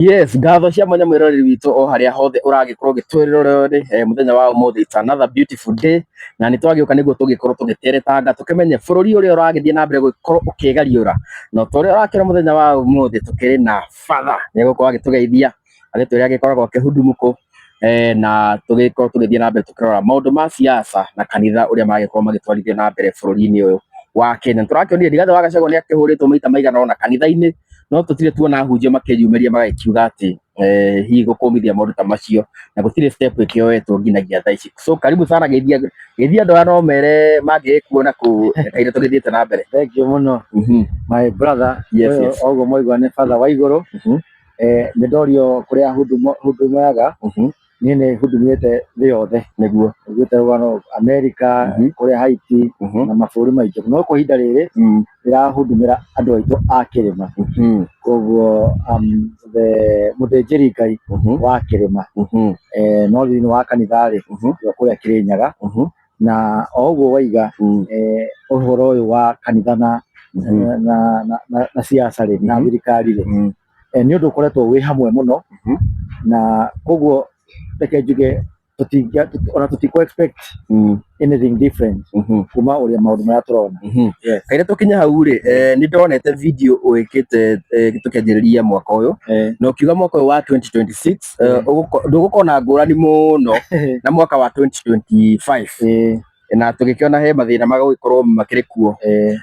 Yes, ngatho cia mwanya mwĩroreri witũ o harĩa hothe ũragĩkorwo ũgĩtwĩrorera rĩ mũthenya wa ũmũthĩ, it's another beautiful day, na nĩ twagĩũka nĩguo tũgĩkorwo tũgĩteretanga tũkĩmenye bũrũri ũrĩa ũragĩthiĩ na mbere gũkorwo ũkĩgariũra. Na ta ũrĩa ũrakĩona, mũthenya wa ũmũthĩ tũkĩrĩ na father, nĩ egũkorwo agĩtũgeithia, agĩtwĩra agĩkoragwo akĩhudumu kũ, na tũgĩkorwo tũgĩthiĩ na mbere tũkĩrora maũndũ ma siasa na kanitha ũrĩa maragĩkorwo magĩtwarithia na mbere bũrũri-inĩ ũyũ wa Kenya. Tũrakĩonire Rigathĩ wa Gachagua nĩ akĩhũrĩtwo maita maigana ũna kanitha-inĩ, no tũtirĩ tuona ahunjia makĩyumĩria magĩkiuga atĩ hihi gũkũmithia maũndũ ta macio, na gũtirĩ step ĩkĩoetwo nginyagia thaa ici. So karibu sana, geithia geithia andũ aya no mere mangĩgĩkuona kũ kaire tũgĩthiĩte na mbere. Thank you mũno, my brother. Ũyũ oguo mwaigua nĩ father wa igũrũ. Nĩ ndorio kũrĩa hundumaga. Niĩ nĩ hundumĩte thĩ yothe. Nguĩte rũgano America, kũrĩa Haiti na mabũrũri maingĩ, no kwa ihinda rĩrĩ ndĩrahudumĩra andũ aitũ a kĩrĩma. Koguo the mũthĩnjĩri Ngai wa kĩrĩma, no thĩinĩ wa kanitha rĩ, kũrĩa Kĩrĩnyaga. Na o ũguo waiga, ũhoro ũyũ wa kanitha na na siasa rĩ, na thirikari rĩ, nĩ ũndũ ũkoretwo wĩ hamwe mũno. Na koguo reke njuge ona tũtikũ expect anything different kuma ũrĩa maũndũ marĩa tũrona. Yes. Kaire tũkinye hau rĩ, nĩ ndonete video wĩkĩte tũkĩanjĩrĩria mwaka ũyũ, na ũkiuga mwaka ũyũ wa 2026 ndũgũkorwo na ngũrani mũno na mwaka wa 2025, na tũgĩkĩona he mathĩna magũgĩkorwo makĩrĩ kuo.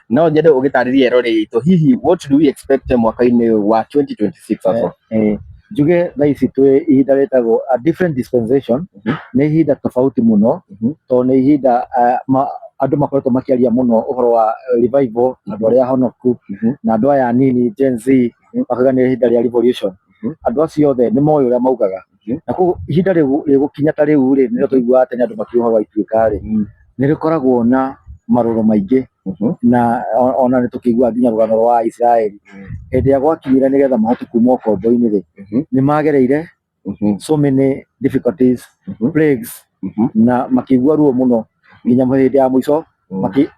No nyende ũgĩtarĩrie eroreri aitũ, hihi what do we expect mwaka-inĩ ũyũ wa 2026 as well? Njuge thaa ici twĩ ihinda rĩtagwo a different dispensation. Nĩ ihinda tofauti mũno, tondũ nĩ ihinda andũ makoretwo makĩaria mũno ũhoro wa revival, andũ arĩa ahonoku na andũ aya anini, Gen Z, makauga nĩ ihinda rĩa revolution. Andũ acio othe nĩ moĩ ũrĩa maugaga. Na koguo ihinda rĩu rĩgũkinya ta rĩu rĩ, nĩrĩo tũiguaga tene andũ makiuga ũhoro wa ituĩka rĩ, nĩ rĩkoragwo na marũrũ maingĩ. Na ona nĩ tũkĩiguaga nginya rũgano rwa Isiraeli hĩndĩ ĩrĩa gwakinyire nĩgetha mahote kuma ũkombo-inĩ rĩ, nĩ magereire so many difficulties, plagues, na makĩigua ruo mũno nginya hĩndĩ ya mũico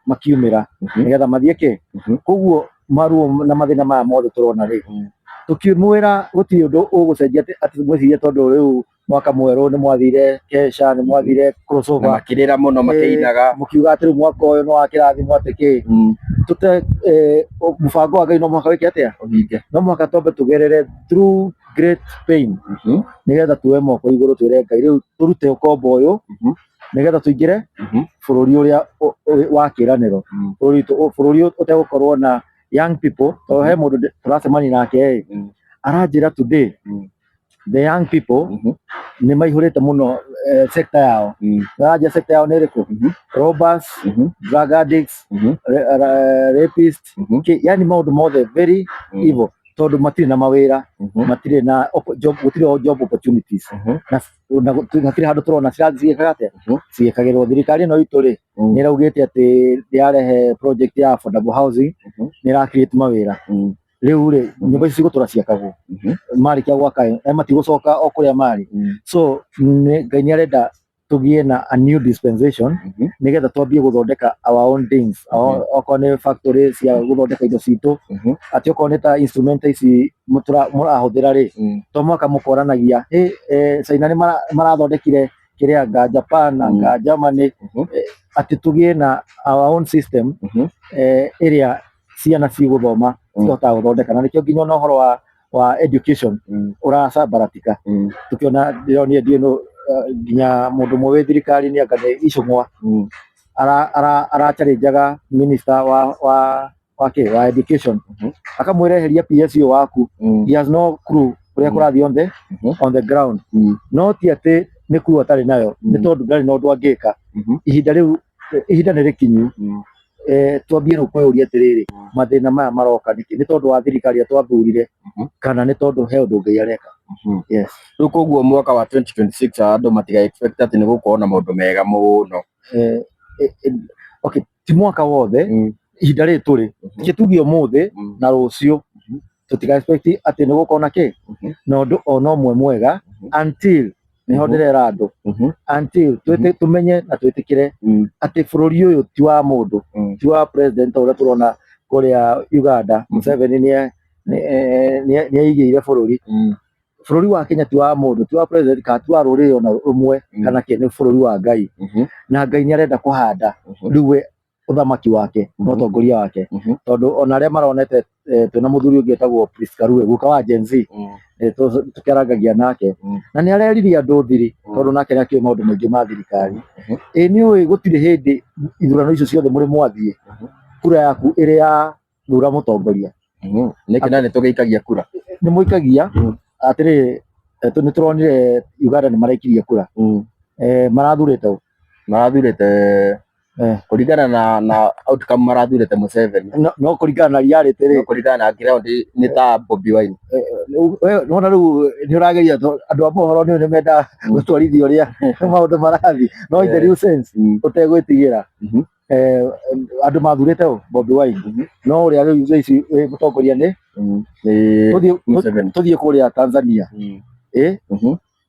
makiumĩra nĩgetha mathiĩ kĩ. Koguo maruo na mathĩna maya mothe tũrona rĩ, tũkĩmwĩra gũtirĩ ũndũ ũgũcenjia atĩ mwĩcirie tondũ rĩu mwaka mwerũ nĩ mwathire kesha, nĩ mwathire na crossover, makĩrĩra mũno makĩinaga, mũkiuga atĩ rĩu mwaka ũyũ nĩ wa kĩrathimo, atĩ kĩ. Tũte mũbango wa Ngai no mũhaka wĩke atĩa? Ũhinge. No mũhaka twambe tũgerere through great pain nĩgetha tuoe moko igũrũ twĩre Ngai rĩu tũrute ũkombo ũyũ nĩgetha tũingĩre bũrũri ũrĩa wa kĩĩranĩro, bũrũri witũ, bũrũri ũtegũkorwo na young people. Tondũ he mũndũ tũracemania nake ĩ, aranjĩra today the young people nĩ maihũrĩte mũno sector yao. Aranjĩra sector yao nĩ ĩrĩkũ? Robbers, drug addicts, rapist, yani maũndũ mothe very evil, tondũ matirĩ na mawĩra, matirĩ na job, gũtirĩ job opportunities, na gũtirĩ handũ tũrona cirathiĩ cigĩkaga atĩa, cigĩkagĩrwo. Thirikari ĩno itũ rĩ, nĩ ĩraugĩte atĩ yarehe project ya affordable housing, nĩ ĩra create mawĩra. Rĩu rĩ, nyũmba ici cigũtũra ciakagwo, marĩkia gwaka matigũcoka o kũrĩa marĩ. So Ngai nĩ arenda tũgĩe na a new dispensation nĩgetha twambie gũthondeka our own things. Okorwo nĩ factory cia gũthondeka indo citũ, atĩ okorwo nĩ ta instrument ici mũrahũthĩra rĩ, to mũhaka mũkoranagia ĩ China nĩ marathondekire kĩrĩa, anga Japan, anga Germany, atĩ tũgĩe na our own system ĩrĩa ciana cigũthoma cihotaga gũthondeka. Na nĩkĩo nginya ona ũhoro wa education ũracambaratika. Tũkĩona ndĩronire ndiũĩ nũ, nginya mũndũ ũmwe wĩ thirikari nĩ anga nĩ Icũng'wa arachallengaga minister wa kĩ wa education, akamwĩra eheria PS ũyũ waku, he has no clue ũrĩa kũrathiĩ on the ground. No ti atĩ nĩ clue atarĩ nayo, nĩ tondũ ndarĩ na ũndũ angĩka. Ihinda rĩu, ihinda nĩ rĩkinyu, twambie rĩu kwĩyũria atĩrĩrĩ, mathĩna maya maroka nĩkĩ? Nĩ tondũ wa thirikari ĩrĩa twathurire, kana nĩ tondũ he ũndũ Ngai areka? Yes. Rĩu koguo mwaka wa 2026 andũ matiga expect atĩ nĩ gũkorwo na maũndũ mega mũno. Okay, ti mwaka wothe. Ihinda rĩrĩ tũrĩ, ke tuge ũmũthĩ na rũciũ, tũtiga expect atĩ nĩ gũkorwo na kĩ na ũndũ ona ũmwe mwega until, nĩho ndĩrera andũ, until tũmenye na twĩtĩkĩre atĩ bũrũri ũyũ ti wa mũndũ, ti wa president ta ũrĩa tũrona kũrĩa Uganda. Museveni nĩ aigĩire bũrũri. Bũrũri wa Kenya ti wa mũndũ, ti wa president kana ti wa rũrĩrĩ ona rũmwe kana kĩ, nĩ bũrũri wa Ngai. Na Ngai nĩ arenda kũhanda rĩu we ũthamaki wake na ũtongoria wake, tondũ ona arĩa maronete twĩna mũthuri ũngĩ etagwo Prisca Rue, guka wa Gen Z, tũkĩarangagia nake na nĩ areririe andũ thiri, tondũ nake nĩ akĩũĩ maũndũ maingĩ ma thirikari. Ĩ nĩ ũĩ gũtirĩ hĩndĩ ithurano icio ciothe mũrĩ mwathiĩ kura yaku ĩrĩ ya thura mũtongoria. Nĩkĩ na nĩ tũgĩikagia kura? Nĩ mũikagia. Atĩrĩrĩ, nĩ tũronire Uganda nĩ maraikirie kura. Marathurĩte ũ? Marathurĩte kũringana na outcome, marathurĩte Museveni. No kũringana na reality rĩ, no kũringana na ground nĩ ta Bobi Wine. Nona rĩu nĩ ũrageria, andũ a mohoro nĩ mendaga gũtwarithia ũrĩa maũndũ marathiĩ, no in the real sense ũtegwĩtigĩra, andũ mathurĩte ũ? Bobi Wine. No ũrĩa rĩu thaa ici wĩ mũtongoria nĩ Nĩ Museveni. Tũthiĩ kũrĩa Tanzania,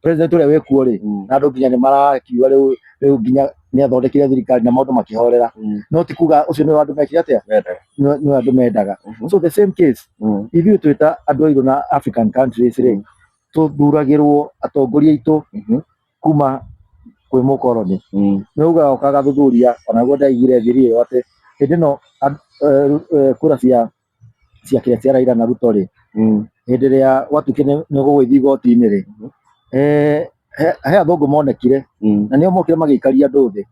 president ũrĩa wĩkuo rĩ, na andũ nginya nĩ marakiuga rĩu nginya nĩ athondekire thirikari na maũndũ makĩhorera, no ti kuga ũcio nĩwe andũ mekire atĩa, nĩwe andũ mendaga. So the same case, ithuĩ twĩta andũ airũ na African countries rĩ, tũthuragĩrwo atongoria aitũ kuma kwĩ mũkoroni. Nĩ ugaga ũkagathuthuria, onaguo ndaigire thiri ĩyo atĩ hĩndĩ ĩno kura cia kĩrĩa cia Raila na Ruto rĩ, hĩndĩ ĩrĩa gwatuĩkire nĩ gũgũgĩthiĩ igoti-inĩ rĩ, he athũngũ monekire na nĩo mokire magĩikaria andũ thĩ,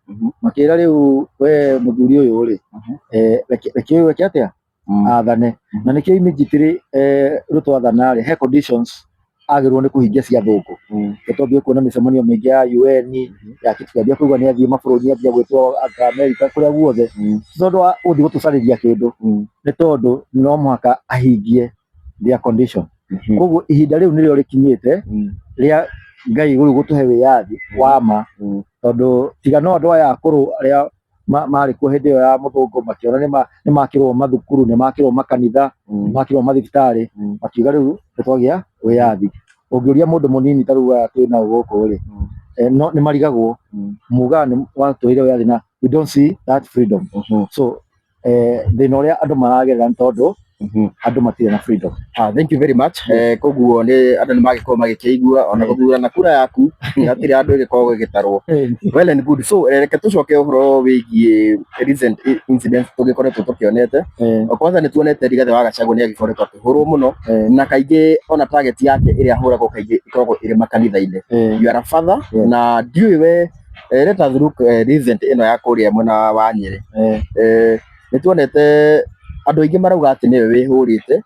makĩra rĩu we mũthuri ũyũ rĩ, reke ũyũ eke atĩa, athane. Na nĩkĩo immediately Ruto athana rĩ, he conditions agĩrĩirwo nĩ kũhingia cia athũngũ. Nĩ twambia kuona mĩcemanio mĩingĩ ya UN ya tukĩambia kũigua nĩ athiĩ mabũrũri, nĩ ambia gwĩtwo anga America kũrĩa guothe, ti tondũ wa gũthiĩ gũtũcarĩria kĩndũ, nĩ tondũ no mũhaka ahingie their condition. Koguo ihinda rĩu nĩrĩo rĩkinyĩte rĩa Ngai rĩu gũtũhe wĩyathi wa ma, tondũ tiga no andũ aya akũrũ arĩa marĩ kuo hĩndĩ ĩyo ya mũthũngũ makĩona nĩ makĩrwo mathukuru, nĩ makĩrwo makanitha, nĩ makĩrwo mathibitarĩ, makiuga rĩu nĩ twagĩa wĩyathi. Ũngĩũria mũndũ mũnini ta rĩu aya twĩ nao gũkũ rĩ, no nĩ marigagwo mugaga nĩ watũheire wĩyathi na we don't see that freedom. So thĩna ũrĩa andũ maragerera nĩ tondũ andũ matirĩ na freedom. Ah, thank you very much. Koguo nĩ andũ nĩ magĩkorwo magĩkĩigua ona gũthurana kura yaku hatirĩ andũ ĩgĩkoragwo ĩgĩtarwo. Well and good. So reke tũcoke ũhoro wĩgiĩ recent incidents tũgĩkoretwo tũkĩonete. O kwanza nĩ tuonete Rigathĩ wa Gachagua nĩ agĩkoretwo akĩhũrwo mũno, na kaingĩ ona target yake ĩrĩa ahũragwo kaingĩ ĩkoragwo ĩrĩ makanitha-inĩ. You are a father, na ndiũĩ we, let us look recent ĩno ya kũrĩa mwena wa Nyĩrĩ. Nĩ tuonete andũ aingĩ marauga atĩ nĩwe wĩhũrĩte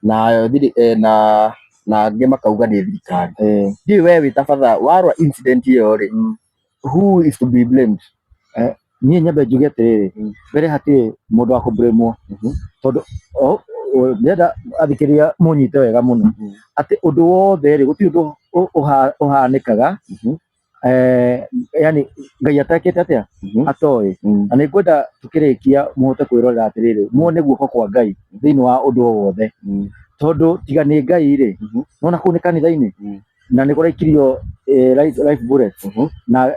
na na angĩ makauga nĩ thirikari. Ndiũĩ we wĩ ta batha warora incident ĩyo rĩ, who is to be blamed? Niĩ nyambe njuge atĩrĩrĩ, mbere hatirĩ mũndũ wa kũblamwo, tondũ ndĩrenda athikĩrĩria mũnyite wega mũno atĩ ũndũ wothe rĩ, gũtirĩ ũndũ ũhanĩkaga yani Ngai atekĩte atĩa atoĩ. Na nĩ ngwenda tũkĩrĩkia mũhote kwĩrorera atĩrĩrĩ, muone guoko kwa Ngai thĩinĩ wa ũndũ o wothe, tondũ tiga nĩ Ngai rĩ, nona kũu nĩ kanitha-inĩ na nĩ kũraikirio live bullets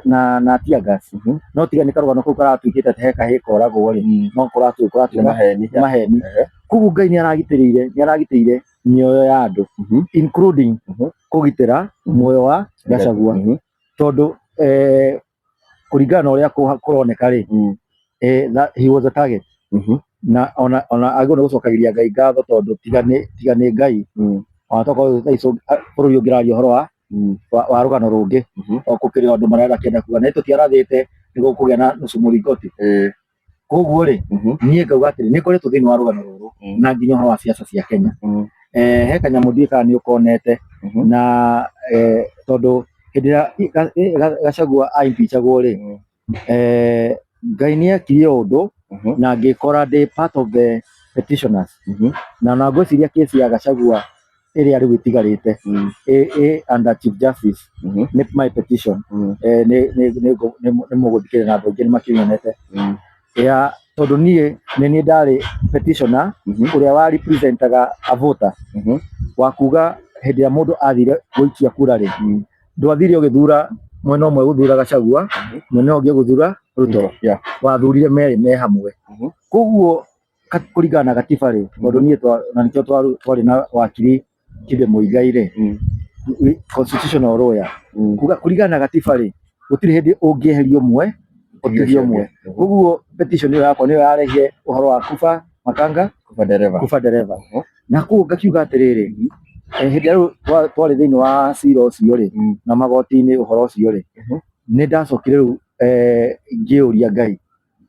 na tear gas, no tiga nĩ karũgano kau karatuĩkĩte atĩ he kahĩĩ koragwo rĩ, no kũratuĩka Nĩ maheni. Nĩ maheni. Koguo Ngai nĩ aragitĩrĩire, nĩ aragitĩire mĩoyo ya andũ, including kũgitĩra muoyo wa Gachagua, tondũ kũringana na ũrĩa kũroneka rĩ, he was a target. Na ona agĩrĩirwo nĩ gũcokagĩria Ngai ngatho, tondũ tiga nĩ Ngai, ona tokorwo thaa ici bũrũri ũngĩraria ũhoro wa rũgano rũngĩ, o gũkĩrĩ o andũ marenda kĩenda kuga na tũtiarathĩte nĩ gũkũgĩa na nusu mũringoti. Koguo rĩ, niĩ ngauga atĩrĩ, nĩ ngoretwo thĩinĩ wa rũgano rũrũ na nginya ũhoro wa siasa cia Kenya. He kanyamũ ndiũĩ kana nĩ ũkonete, na tondũ hĩndĩ ĩrĩa Gachagua a-impeachagwo rĩ, Ngai nĩ ekire ũndũ na ngĩkora ndĩ part of the petitioners, na ngwĩciria kesi ya Gachagua ĩrĩa rĩu ĩtigarĩte ĩ under Chief Justice nĩ my petition. Nĩ mũgũthikĩrĩria na andũ aingĩ nĩ makĩnyonete ya tondũ niĩ nĩ niĩ ndarĩ petitioner ũrĩa wa representaga a voter, wa kuga hĩndĩ ĩrĩa mũndũ athire gũikia kura rĩ, ndwathire ũgĩthura mwena ũmwe gũthura Gachagua, mwena ũyũ ũngĩ gũthura Ruto, wathurire merĩ me hamwe. Koguo kũringana na gatiba rĩ, tondũ niĩ na nĩkĩo twarĩ na wakiri Kibe Muigai rĩ, Constitutional lawyer kuga kũringana na gatiba rĩ, gũtirĩ hĩndĩ ũngĩeheria ũmwe ũtigie ũmwe. Koguo petition ĩyo yakwa nĩyo yarehire ũhoro wa kuba makanga, Kuba dereva. Kuba dereva. Na koguo ngakiuga atĩrĩrĩ, hĩndĩ ĩrĩa rĩu twarĩ thĩinĩ wa cira ũcio rĩ, na magoti-inĩ ũhoro ũcio rĩ, nĩ ndacokire rĩu ngĩũria Ngai,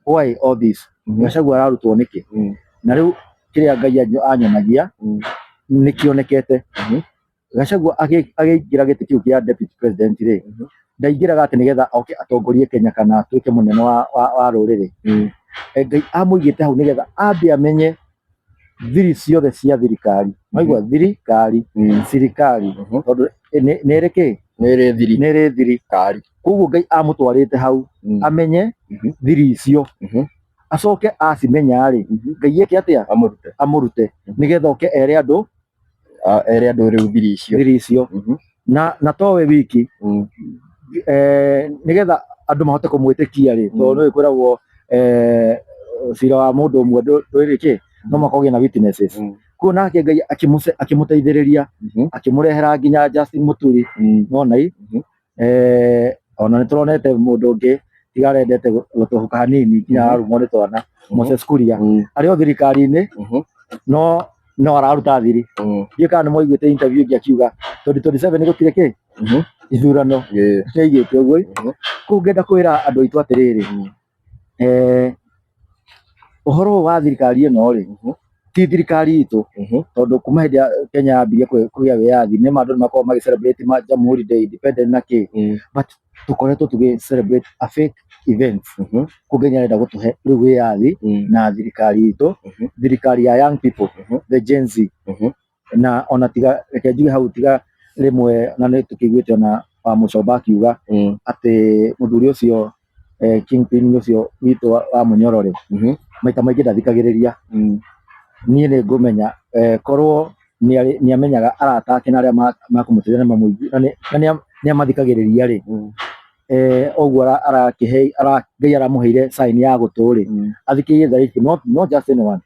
why all this? Gachagua ararutwo nĩkĩ? Na rĩu kĩrĩa Ngai anyonagia nĩ kĩonekete. Gachagua agĩingĩra gĩtĩ kĩu kĩa deputy president rĩ, ndaingĩraga atĩ nĩgetha oke atongorie Kenya kana atuĩke mũnene wa rũrĩrĩ. Ngai amũigĩte hau nĩgetha ambe amenye thiri ciothe cia thirikari. Waigua thirikari, thirikari, tondũ nĩ ĩrĩ kĩ? Nĩ ĩrĩ thiri. Nĩ ĩrĩ thiri. Kari. Koguo Ngai amũtwarĩte hau amenye thiri icio. Acoke acimenya rĩ, Ngai eke atĩa? Amũrute. Amũrute. Nĩgetha oke ere andũ Ere andũ rĩu thiri icio. Thiri icio. Na towe wiki, nĩgetha andũ mahote kũmwĩtĩkia rĩ, tondũ nĩ kwĩragwo cira wa mũndũ ũmwe ndũrĩ kĩ, no mũhaka ũgĩe na witnesses. Koguo nake Ngai akĩmũteithĩrĩria, akĩmũrehera nginya Justin Muturi, nona i ona nĩ tũronete mũndũ ũngĩ tiga arendete gũtũhũka hanini nginya ararumwo nĩ twana, Moses Kuria, arĩ o thirikari-inĩ, no araruta thiri. Ndiũĩ kana nĩ mwaiguĩte interview ĩngĩ akiuga 2027 gũtirĩ kĩ ithurano, nĩ aigĩte ũguo. Koguo ngenda kwĩra andũ aitũ atĩrĩrĩ, ũhoro ũyũ wa thirikari ĩno rĩ, ti thirikari itũ, tondũ kuma hĩndĩ ya Kenya yambirie kũgĩa wĩyathi, nĩ ma andũ nĩ makoragwo magĩ celebrate ma Jamhuri Day, Independence na kĩ, but tũkoretwo tũgĩ celebrate a fake event. Koguo Ngai nĩ arenda gũtũhe rĩu wĩyathi na thirikari itũ, thirikari ya young people, the Gen Z. Na ona tiga reke njuge hau, tiga rĩmwe na nĩ tũkĩiguĩte ona wa Mũcomba akiuga atĩ mũthuri ũcio, kingpin ũcio witũ wa Mũnyoro rĩ, maita maingĩ ndathikagĩrĩria. Niĩ nĩ ngũmenya, korwo nĩ amenyaga arata ake na arĩa makũmũteithia na mamũigue na nĩ amathikagĩrĩria rĩ, ũguo arakĩhe Ngai aramũheire sign ya gũtũ rĩ, athikĩrĩrie Tharĩki, not just anyone.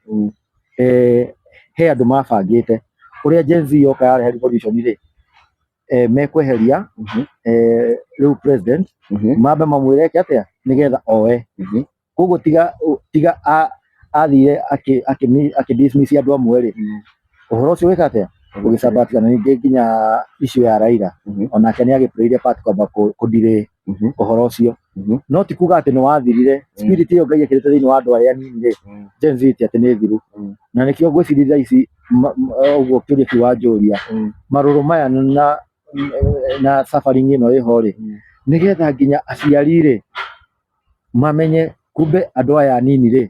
He andũ mabangĩte ũrĩa Gen Z yoka yarehe revolution rĩ, mekweheria rĩu president, mambe mamwĩre eke atĩa nĩgetha oe. Koguo tiga athire akĩ dismiss andũ amwe rĩ, ũhoro ũcio wĩka atĩa ũgĩcambatika. Na ningĩ nginya issue ya Raila, onake nĩ agĩplayire part kwamba kũ delay ũhoro ũcio, no ti kuga atĩ nĩ wathirire. Spirit ĩyo Ngai ekĩrĩte thĩinĩ wa andũ arĩa anini rĩ, Gen Z, ti atĩ nĩ thiru. Na nĩkĩo ngwĩciria thaa ici ũguo kĩũria kĩu wanjũria, marũrũ maya na suffering ĩno ĩho rĩ, nĩgetha nginya aciari rĩ mamenye kumbe andũ aya anini rĩ,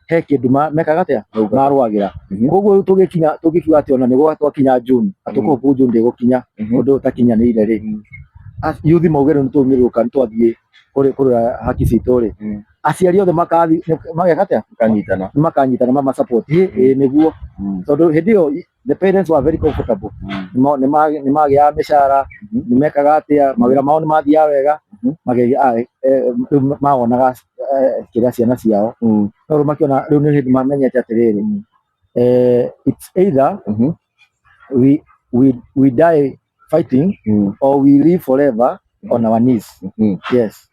he kĩndũ mekaga atĩa, marũagĩra. Koguo rĩu tũgĩkinya tũngĩkiuga atĩ ona nĩguo twakinya June, atũkũhope June ndĩgũkinya, ũndũ ũyũ ũtakinyanĩire rĩ, youth mauge rĩu nĩtwaumĩrũka, nĩtwathiĩ kũrũa haki citũ rĩ, aciari othe makathi mageka atĩa? Makanyitana. Makanyitana mama support ĩ nĩguo, tondũ hĩndĩ ĩyo the parents were very comfortable. Nĩ magĩaga mĩcara, nĩ mekaga atĩa, mawĩra mao nĩ mathiaga wega, rĩu mawonaga kĩrĩa ciana ciao, no rĩu makĩona rĩu nĩ hĩndĩ mamenyete atĩrĩrĩ, it's either we die fighting or we live forever on our knees. Yes.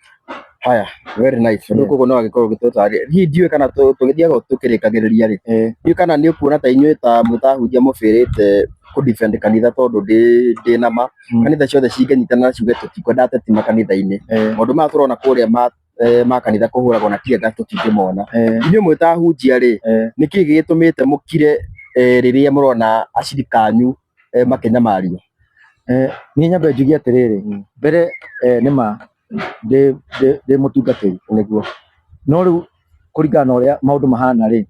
Haya, very nice. Rĩu koguo no agĩkorwo ũgĩtũtarĩria, hihi ndiũĩ kana tũgĩthiaga tũkĩrĩkagĩrĩria rĩ, ndiũĩ kana nĩ ũkuona ta inyuĩ ta mwĩ ta ahunjia mũbĩrĩte kũ defend kanitha, tondũ ndĩ na ma kanitha ciothe cingĩnyitana na ciuge tũtikwenda ateti makanitha-inĩ, maũndũ maya tũrona kũrĩa ma kanitha kũhũragwo na tear gas tũtingĩmona. Inyuĩ mwĩ ta ahunjia rĩ, nĩkĩ gĩgĩtũmĩte mũkire rĩrĩa mũrona acirika anyu makĩnyamario? Niĩ nyambe njuge atĩrĩrĩ, mbere, nĩ ma ndĩ mũtungatĩri, no rĩu kũringana na ũrĩa maũndũ mahana rĩ,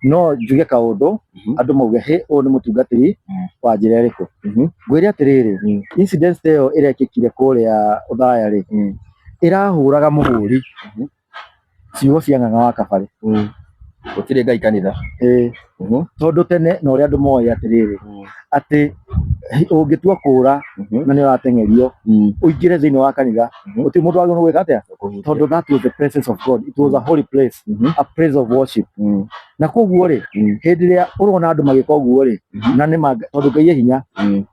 no njuge kaũndũ andũ mauge hĩ, ũyũ nĩ mũtungatĩri wa njĩra ĩrĩkũ. Ngwĩre atĩrĩrĩ, incident ta ĩyo ĩrekĩkire kũrĩa Othaya rĩ, ĩrahũraga mũhũri ciugo cia Ng'ang'a wa Kabarĩ. Gũtirĩ Ngai kanitha. Ĩĩ. Tondũ tene na ũrĩa andũ moĩ atĩrĩrĩ, atĩ ũngĩtua kũra na nĩ ũrateng'erio ũingĩre thĩinĩ wa kanitha, gũtirĩ mũndũ wagĩrĩirwo nĩ gwĩka atĩa, tondũ that was the presence of God, it was a holy place, a place of worship. Na koguo rĩ, hĩndĩ ĩrĩa ũrona andũ magĩka ũguo rĩ, na nĩ ma tondũ Ngai e hinya,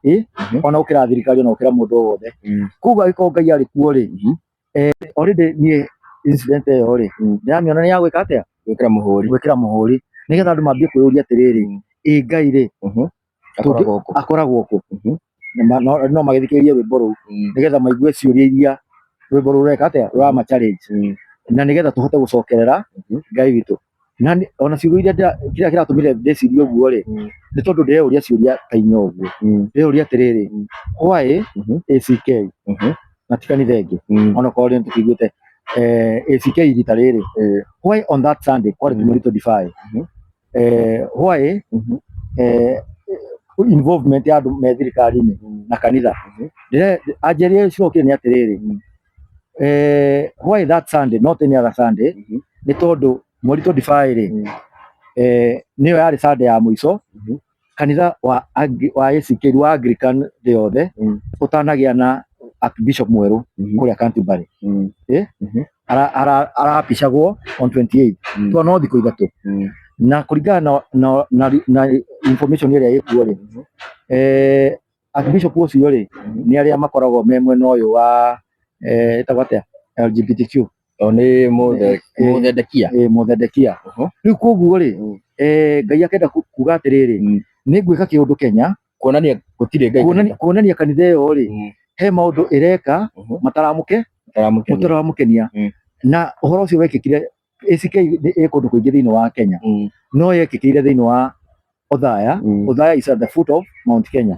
ĩ ona gũkĩra thirikari, ona gũkĩra mũndũ o wothe. Koguo angĩkorwo Ngai arĩ kuo rĩ, already niĩ incident ĩyo rĩ, ndĩramĩona nĩ ya gwĩka atĩa, Gwĩkĩra mũhũri. Gwĩkĩra mũhũri, nĩgetha andũ mambie kwĩyũria atĩrĩrĩ, ĩ Ngai rĩ, Akoragwo kũ? Akoragwo kũ? No magĩthikĩrĩrie rwĩmbo rũu nĩgetha maigue ciũria iria rwĩmbo rũu rũreka atĩa, rũrama challenge, na nĩgetha tũhote gũcokerera Ngai witũ. Na ona ciugo iria kĩrĩa kĩratũmire ndĩcirie ũguo rĩ, nĩ tondũ ndĩreyũria ciũria ta inya ũguo. Ndĩreyũria atĩrĩrĩ, why ACK na ti kanitha ĩngĩ? Onokorwo rĩ, nĩtũkĩiguĩte ACK rita rĩrĩ, why on that Sunday kwarĩ mweri 25? Why involvement ya andũ me thirikari-inĩ na kanitha? Anja ĩrĩa ĩcokire nĩ atĩrĩrĩ, why that Sunday, not any other Sunday? Nĩ tondũ mweri 25 rĩ, nĩyo yarĩ Sunday ya mũico kanitha wa ACK, wa Anglican thĩ yothe, ũtanagĩa na Archbishop mwerũ kũrĩa Canterbury. Arapicagwo on 28, to no thikũ 3. Na kũringana na information ĩrĩa ĩkuo rĩ, Archbishop ũcio rĩ, nĩ arĩa makoragwo me mwena ũyũ wa ĩtagwo atĩa, LGBTQ. O nĩ mũthendekia. Ĩ, mũthendekia. Rĩu koguo rĩ, Ngai akenda kuga atĩrĩrĩ, nĩ ngwĩka kĩũndũ Kenya Kuonania gũtirĩ Ngai. Kuonania kanitha ĩyo rĩ, he maũndũ ĩreka mataramũke Mataramũkenia. Mataramũkenia. Na ũhoro ũcio wekĩkire, ACK ĩ kũndũ kũingĩ thĩinĩ wa Kenya, no yekĩkĩire thĩinĩ wa Othaya. Othaya is at the foot of Mount Kenya.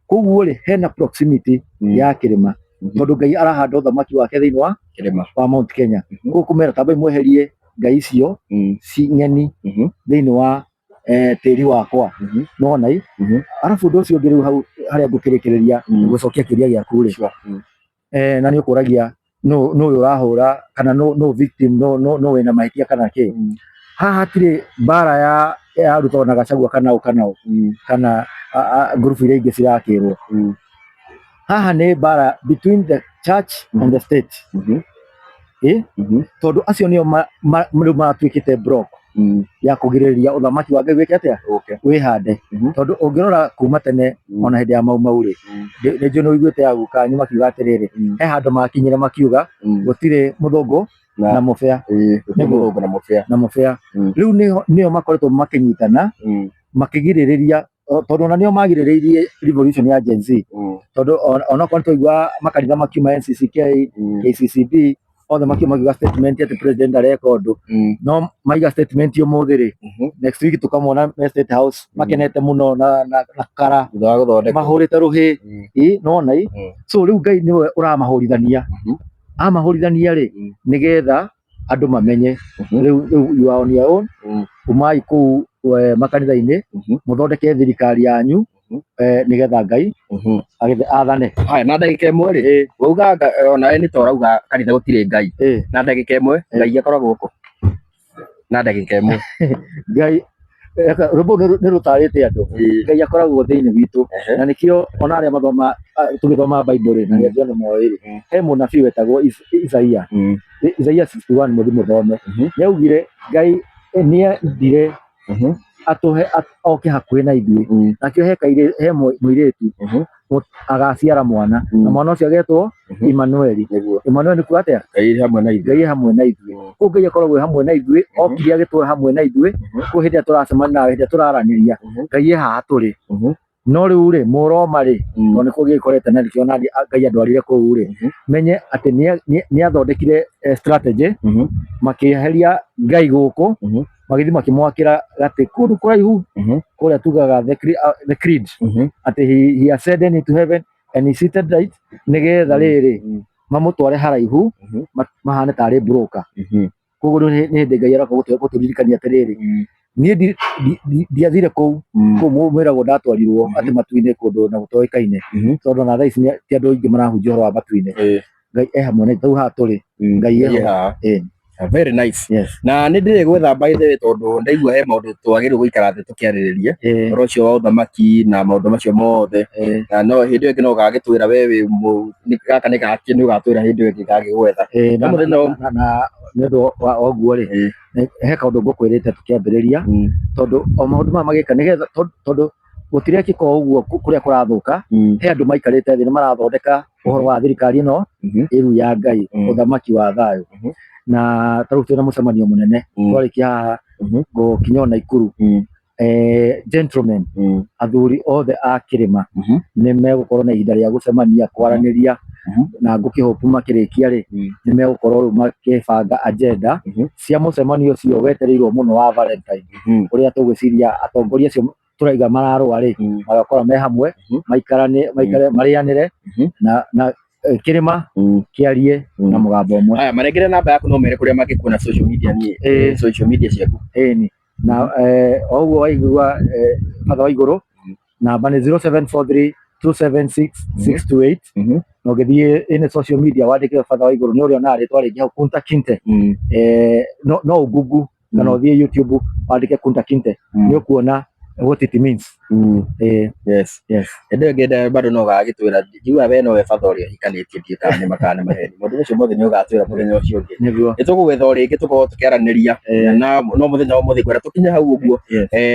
Koguo rĩ, hena proximity ya kĩrĩma, tondũ Ngai arahanda ũthamaki wake thĩinĩ wa Kĩrĩma. Wa Mount Kenya. Koguo kũmera tambai mweherie ngai icio ci ng'eni thĩinĩ wa tĩri wakwa. Nona i arabu ũndũ ũcio ũngĩ rĩu hau harĩa ngũkĩrĩkĩrĩria gũcokia kĩũria gĩaku rĩ, na nĩ ũkũragia nũ nũ ũyũ ũrahũra kana nũ victim, nũ wĩna mahĩtia kana kĩ. Haha hatirĩ mbara ya Ruto na Gachagua kana ũ kana ũ kana ngurubu iria ingĩ cirakĩrwo. Haha nĩ mbara between the church and the state. Ĩ tondũ acio nĩo rĩu maratuĩkĩte block ya kũgirĩrĩria ũthamaki wa Ngai wĩke atĩa? Okay. Wĩhande. Tondũ ũngĩrora kuma tene, ona hĩndĩ ya Mau Mau rĩ, nĩ njũĩ nĩ ũiguĩte ya guka anyu makiuga atĩrĩrĩ, he handũ makinyire makiuga gũtirĩ mũthũngũ na mũbĩa. Ĩĩ, gũtirĩ Nĩguo. mũthũngũ na mũbĩa. Na mũbĩa. Rĩu nĩo makoretwo makĩnyitana makĩgirĩrĩria, tondũ ona nĩo magirĩrĩirie revolution ya Gen Z. Tondũ onokorwo nĩ twaigua makanitha makiuma, NCCK, KCCB, othe makiuma makiuga statement atĩ president areka ũndũ, no maiga statement ũmũthĩ rĩ, next week tũkamona me State House makenete mũno na kara Thutha wa gũthondekwo. Mahũrĩte rũhĩ. Ĩ nona i so rĩu Ngai nĩwe ũramahũrithania. Amahũrithania rĩ, nĩgetha andũ mamenye rĩu you are on your own. Umai kũu makanitha-inĩ, mũthondeke thirikari yanyu, nĩgetha Ngai agĩthe athane. Haya, na ndagĩka 1 rĩ, wauga onawe nĩ ta ũrauga kanitha gũtirĩ Ngai. Na ndagĩka 1, Ngai akoragwo kũ? Na ndagĩka 1. Ngai rwĩmbo rũu nĩ rũtarĩte andũ. Ngai akoragwo thĩinĩ witũ, na nĩkĩo ona arĩa mathoma, tũgĩthoma Bible rĩ, na nĩ andũ moĩ rĩ, he mũnabii wetagwo Isaia. Isaia 61, mũthi mũthome. Nĩ augire Ngai nĩ endire atũhe oke hakuhĩ na ithuĩ. Nakĩo he he mũirĩtu agaciara mwana, na mwana ũcio agetwo Emmanuel. Emmanuel nĩ kuga atĩa? Ngai hamwe na ithuĩ. Ngai hamwe na ithuĩ. Koguo Ngai akoragwo hamwe na ithuĩ, okire agĩtũra hamwe na ithuĩ. Koguo hĩndĩ ĩrĩa tũracemania nawe, hĩndĩ ĩrĩa tũraranĩria, Ngai e haha tũrĩ. No rĩu rĩ, mũroma rĩ, tondũ nĩkuo gĩkorete na nĩkĩo nani Ngai andwarire kũu rĩ, menye atĩ nĩ athondekire strategy, makĩeheria Ngai gũkũ, magĩthiĩ makĩmwakĩra gatĩ kũndũ kũraihu kũrĩa tugaga the creed, atĩ he ascended into heaven and he seated right, nĩgetha rĩrĩ mamũtware haraihu, mahane tarĩ broker. Koguo rĩu nĩ hĩndĩ Ngai aroka gũtũririkania atĩrĩrĩ, niĩ ndiathire kũu kũu mwĩragwo ndatwarirwo atĩ matu-inĩ kũndũ na gũtoĩkaine, tondũ na thaa ici ti andũ aingĩ marahunjia ũhoro wa matu-inĩ. Ngai e hamwe na ithuĩ haha tũrĩ. Ngai Ngai eho. Haha. Ĩĩ. Very nice. Yes. Na nĩ ndĩrĩ gwetha, by the way, tondũ ndaigua he maũndũ twagĩrĩirwo gũikara thĩ tũkĩarĩrĩria ũhoro ũcio wa ũthamaki na maũndũ macio mothe. Na no hĩndĩ ĩyo ĩngĩ no ũgagĩtwĩra we wĩ gaka nĩ gakĩ, nĩ ũgatwĩra hĩndĩ ĩyo ĩngĩ ngagĩgwetha. Na Na mũthenya na nĩ ũndũ wa ũguo rĩ, he kaũndũ ngũkwĩrĩte tũkĩambĩrĩria, tondũ o maũndũ maya magĩka nĩgetha tondũ gũtirekĩka o ũguo kũrĩa kũrathũka. He andũ maikarĩte thĩ nĩ marathondeka ũhoro wa thirikari ĩno ĩru ya Ngai, ũthamaki wa thayũ. Na ta rĩu twĩna mũcemanio mũnene twarĩkia haha, ngũkinya o Naikuru. Gentlemen, athuri othe a kĩrĩma nĩ megũkorwo na ihinda rĩa gũcemania kwaranĩria, na ngũkĩhopu makĩrĩkia rĩ, nĩ megũkorwo rĩu makĩbanga agenda cia mũcemanio ũcio wetereirwo mũno wa Valentine, ũrĩa tũgwĩciria atongoria acio tũraiga mararũa rĩ, magakorwo me hamwe, maikarane, maikare marĩanĩre na kĩrĩma kĩarie na mũgambo ũmwe. Aya, manengere namba yaku no mere kũrĩa mangĩkuona social media niĩ social media ciaku. Ĩni na o ũguo waigua, batha wa igũrũ, namba nĩ 0743 276 628. Na ũngĩthiĩ any social media wandĩke batha wa igũrũ, nĩ ũrĩonaga rĩtwa rĩngĩ hau, Kunta Kinte. No ũngungu kana ũthiĩ YouTube wandĩke Kunta Kinte, nĩ ũkuona what it means. Yes. Yes. Hĩndĩ ĩyo ĩngĩ bado no ũgagĩtwĩra, njiguaga we nowe batha ũrĩa ũhikanĩtie, ndiũĩ kana nĩ ma kana nĩ maheni. Maũndũ macio mothe nĩ ũgatwĩra mũthenya ũcio ũngĩ. Nĩguo. Nĩ tũgũgwetha o rĩngĩ tũkorwo tũkĩaranĩria. Na no mũthenya wa ũmũthĩ ngwenda tũkinye hau ũguo.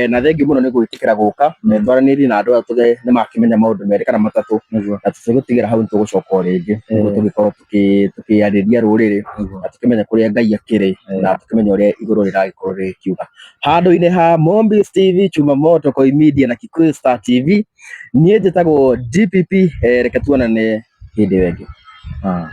Na thengiũ mũno nĩ gwĩtĩkĩra gũka twaranĩrie na andũ aya tũge nĩ makĩmenya maũndũ merĩ kana matatũ. Na tũtigũtigĩra hau, nĩ tũgũcoka o rĩngĩ nĩguo tũgĩkorwo tũkĩarĩria rũrĩrĩ na tũkĩmenya kũrĩa Ngai akĩrĩ na tũkĩmenya ũrĩa igũrũ rĩragĩkorwo rĩkiuga. Handũ-inĩ ha Mombis TV, Chuma Moto, Koi Media na Kikuyu Star TV, niĩ njĩtagwo DPP. Reke tuonane hĩndĩ ĩyo ĩngĩ. Ah.